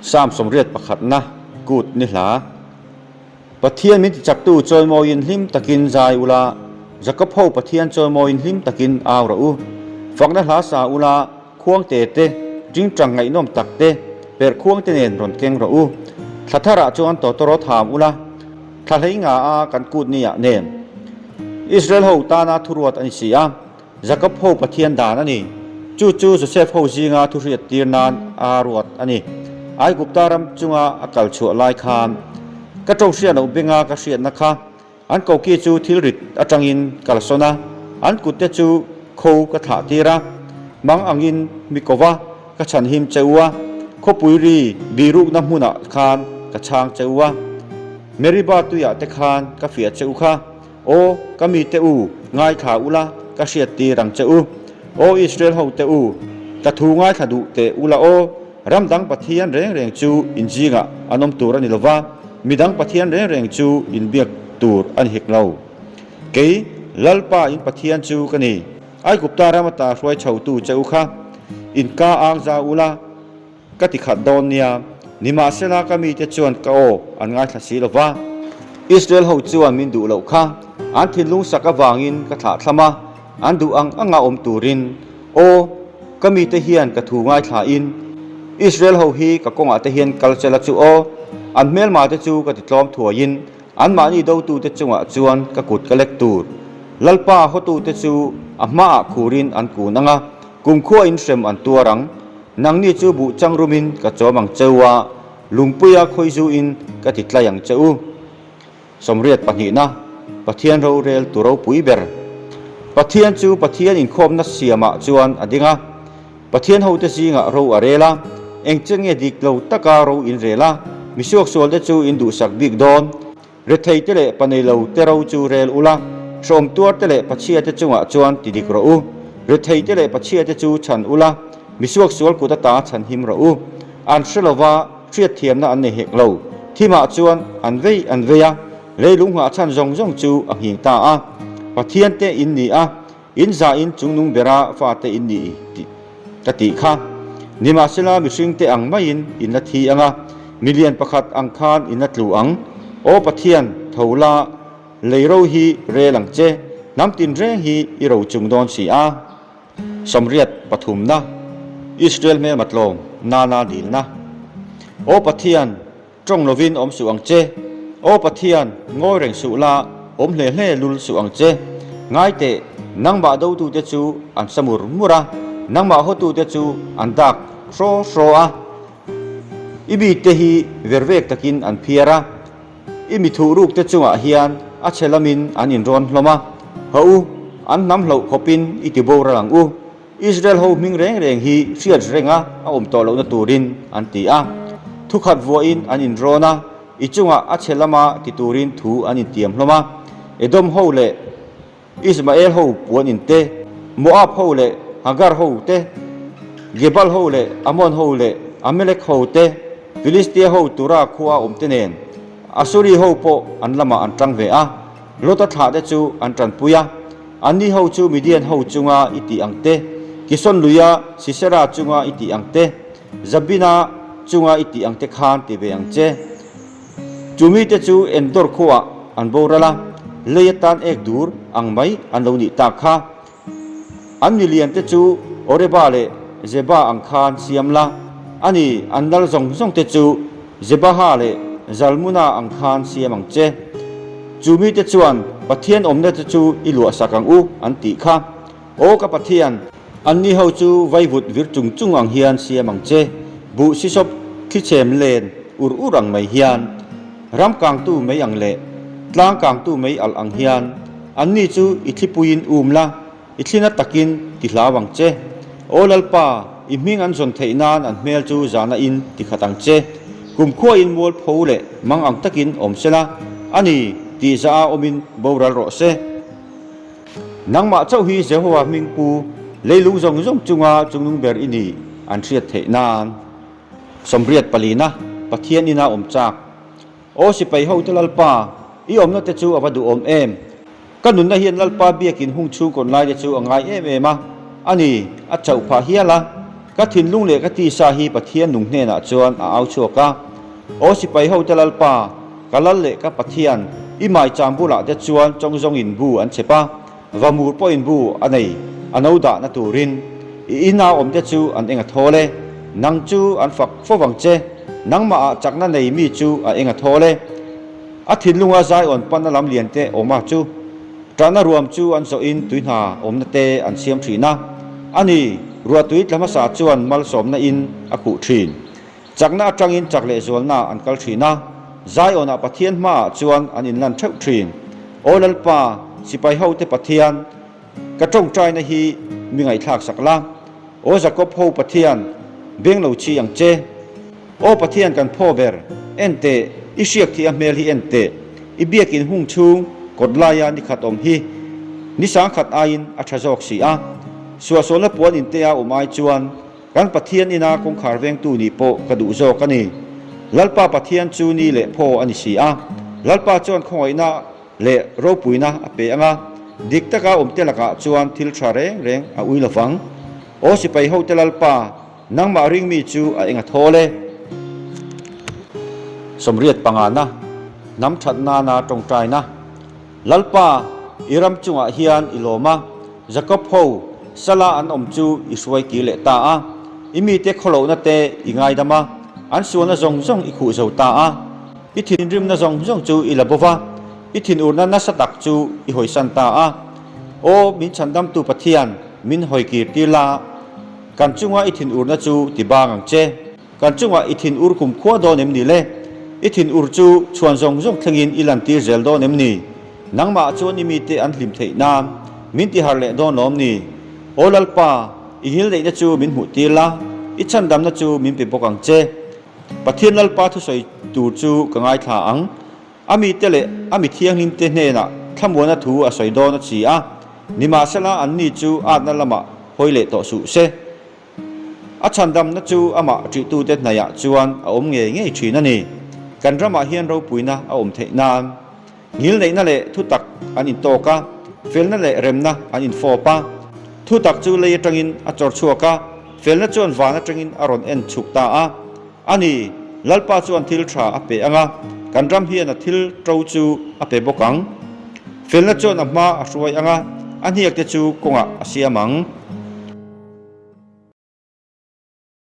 Psalm 81na kut ni hla. Pathian min tichaktu chawimawiin hlim takin zai ula, Jakob ho Pathian chawimawiin hlim takin au rawh u. Fakna hla sa ula, khuangte te, tingtang ngaihnawm tak te, perh khuangte nen rawn keng rawh u. Thla tharah chuan tawtawrawt ham ula, thla hlei nga a kan kut niah nen. Israel ho tana thuruat a ni si a, Jakob ho Pathian dan a ni. Chu chu Josef ho zinga thu hriat tir nan a ruat a ni. Aigupta ram chunga a kal chhuah lai khan ka ṭo hriat loh benga ka hriatna kha an koki chu thil rit aṭangin ka la sawn a, an kutte chu kho ka thlah tir a, mang angin mi ko va, ka chhanhim che u a, khawpui ri birukna hmunah khan ka chhang che u a, Meriba tuiah te khan ka fiah che u kha. Aw, ka mite u, ngaithla ula, ka hriattir ang che u. Aw Israel hote u, ka thu ngaithla duh teh ula aw, ram dang Pathian reng reng chu in zingah an awm tur a ni lova, mi dang Pathian reng reng chu in biak tur a ni hek lo. Kei, Lalpa in Pathian chu ka ni. Aigupta ram ata hruai chhotu che u kha, in ka ang za ula, Ka ti khat dawn nia, nimahsela ka mite chuan ka aw an ngaithla si lo va. Israel ho chuan min duh loh kha an thinlung sak avangin ka thlah thlam a, an duh ang anga awm turin. Aw, ka mite hian ka thu ngaithlain Israel ho hi ka kawngah te hian kal sela chu aw, an hmelma te chu ka ti tlawm thuaiin anmahni dotute chungah chuan ka kut ka lek tur. Lalpa hawtute chu a hmaah khurin an kun ang a, kumkhua in hrem an tuar ang. Nangni chu buh chang rumin ka chawm ang che u a, lungpuia khawizuin ka ti tlai ang che u. 82na, Pathian rorel tu ropui ber. Pathian chu Pathian inkhawmna siamah chuan a ding a, Pathian hote zingah ro a rel a, eng che nge dik lo taka ro in rel a, misuaksualte chu in duhsak bik dawn. Rethei te leh paneilo te ro chu rel ula, hrawm tuar te leh pachhia te chungah chuan ti dik rawh u. Rethei te leh pachhia te chu chhan ula, misuak sual kut ata chhan him rawh u. An hre lova, hriatthiamna an nei hek lo. Thimah chuan an vei an vei a, leilung nghah chhan zawng zawng chu a nghing ta a. Pathian te in ni a, in za in chungnung bera fate in ni tih ka tih kha. Nimahsela mihring te ang maiin in la thi ang a, milian pakhat ang khan in la tlu ang. Aw Pathian, tho la, lei ro hi rel ang che, hnam tinreng hi i ro chung dawn si a. 83na, Israel hmelma tlawm nana dilna. Aw Pathian, Tawng lovin awm suh ang che. Aw Pathian, ngawi reng suh la, awm hle hle lul suh ang che. Ngai teh, nangmah dotute chu an sa mur mur a, nangmah hawtute chu an dak hraw hraw a. I mite hi vervek takin an phiar a, i mi thuhrukte chungah hian a chhe lamin an inrawn hlawm a. Haw u, an hnam hloh khawpin i ti boral ang u. Israel ho hming reng reng hi hriat renga a awm tawh lohna turin an ti a. Thukhat vuahin an inrawn a, i chungah a chhe lama ti turin thu an intiam hlawm a. Edom ho leh Ismael ho puan in te, Moab ho leh Hagar ho te, Gebal ho leh Amon ho leh Amalek ho te, Filistia ho Tura khua awm te nen Asuri ho pawh an lamah an tang ve a, Lota thlah te chu an tanpui a. Anni ho chu Midian ho chunga i tih ang te, Kison luia Sisera chunga i tih ang te, Jabina chunga i tih ang te khan ti ve ang che. Chu mite chu Endor khuaah an boral a, lei atan ek dur ang mai an lo nih tak kha. An milian te chu Oreba leh Zeba ang khan siam la, ani an lal zawng zawng te chu Zebaha leh Zalmuna ang khan siam ang che. Chu mite chuan Pathian awmna te chu i luahsak ang u an tih kha. Aw ka Pathian, anni ho chu vaivut vir chung chung ang hian siam ang che, buh sisawp thlichem len ur ur ang mai hian, ram kangtu mai ang leh tlang kangtu mai alh ang hian, anni chu i thlipuiin um la, I thlina takin ti hlau ang che. Aw Lalpa, i hming an zawn theih nan an hmel chu zahna in ti khat ang che. Kumkhuain mual pho leh mang ang takin awm se la, a ni, tih zah a awmin boral rawh se. Nangmah chauh hi Jehovah hming pu, leilung zawng zawng chunga chungnung ber i ni an hriat theih nan. 84na, Pathian ina awm chak. Aw sipai hote Lalpa, i awmna te chu a va duhawm em? Ka nunna hian Lalpa biakin hung chhungkawn lai te chu a ngai em em a, a ni, a chauh phah hial a. Ka thinlung leh ka tisa hi Pathian nung hnenah chuan a au chhuak a. Aw sipai hote Lalpa, ka lal leh ka Pathian, i maicham bulah te chuan chawngzawngin bu an chep a, vamur pawhin bu a nei, a no dahna turin. I ina awmte chu an eng a thawl e, nang chu an fak fo vang che, nangmahah chakna nei mi chu a eng a thawl e. A thinlunga Zion panna lam lian te awma chu ṭahna ruam chu an zawhin tui hna awmna te an siam ṭhin a, a ni, ruahtui tla hmasa chuan malsawmna in a khuh ṭhin. Chakna aṭangin chak leh zualna an kal ṭhin a, Zion-ah Pathian hmaah chuan an inlan ṭheuh ṭhin. Aw Lalpa, sipai hote Pathian, ka ṭawngṭaina hi mi ngaihthlak sak la. Aw Jakob ho Pathian, beng lo chi ang che. Aw Pathian kan phaw ber, en teh, i hriak thih a hmel hi en teh, i biakin hung chhung kawt laia ni khat awm hi ni sangkhat aiin a tha zawk si a. Suahsualna puan intea awm ai chuan kan Pathian ina kawngkhar vengtu nih pawh ka duh zawk a ni. Lalpa Pathian chu ni leh phaw a ni si a, Lalpa chuan khawngaihna leh ropuina a pe ang a, dik taka awmte lakah chuan thil tha reng reng a ui lovang. Aw sipai hote Lalpa, Nangmah ringmi chu a eng a thawl e. Sawmriat pangana, hnam that nana tawngtaina. Lalpa, i ram chungah hian i lawm a, Jakob ho, sala an awm chu i hruai kir leh ta a. I mite khawlohna te i ngaidam a, an sualna zawng zawng i khuh zo ta a. I thinrimna zawng zawng chu i la bo va, i thinurna nasa tak chu i hawisan ta a. Aw, min chhandamtu Pathian, min hawi kir tir la. Kan chunga i thinurna chu ti bang ang che. Kan chunga i thinur kum khua dawn em ni le? I thinur chu chhuan zawng zawng thlengin i lantir zel dawn em ni? Nangmah chuan i mite an hlim theih nan min ti har leh dawn lawm ni? Aw Lalpa, i ngilneihna chu min hmuh tir la, i chhandamna chu min pe bawk ang che. Pathian Lalpa thusawi tur chu ka ngaithla ang. A mite leh a mi thianghlimte hnenah thlamuana thu a sawi dawn a chi a, nimahsela anni chu atna lamah hawi leh tawh suh se. A chhandamna chu amah ṭihtute hnaihah chuan a awm ngei ngei ṭhin a ni. Kan ramah hian ropuina a awm theih nan ngilneihna leh thutak an intawk a, felna leh remna an infawp a. Thutak chu lei aṭangin a chawr chhuak a, felna chuan van aṭangin a rawn en chhuk ta a. A ni, Lalpa chuan thil tha a pe ang a, kan ram hian a thil to chu a pe bawk ang. Felna chuan a hma a hruai ang a, a hniakte chu kawngah a siam ang.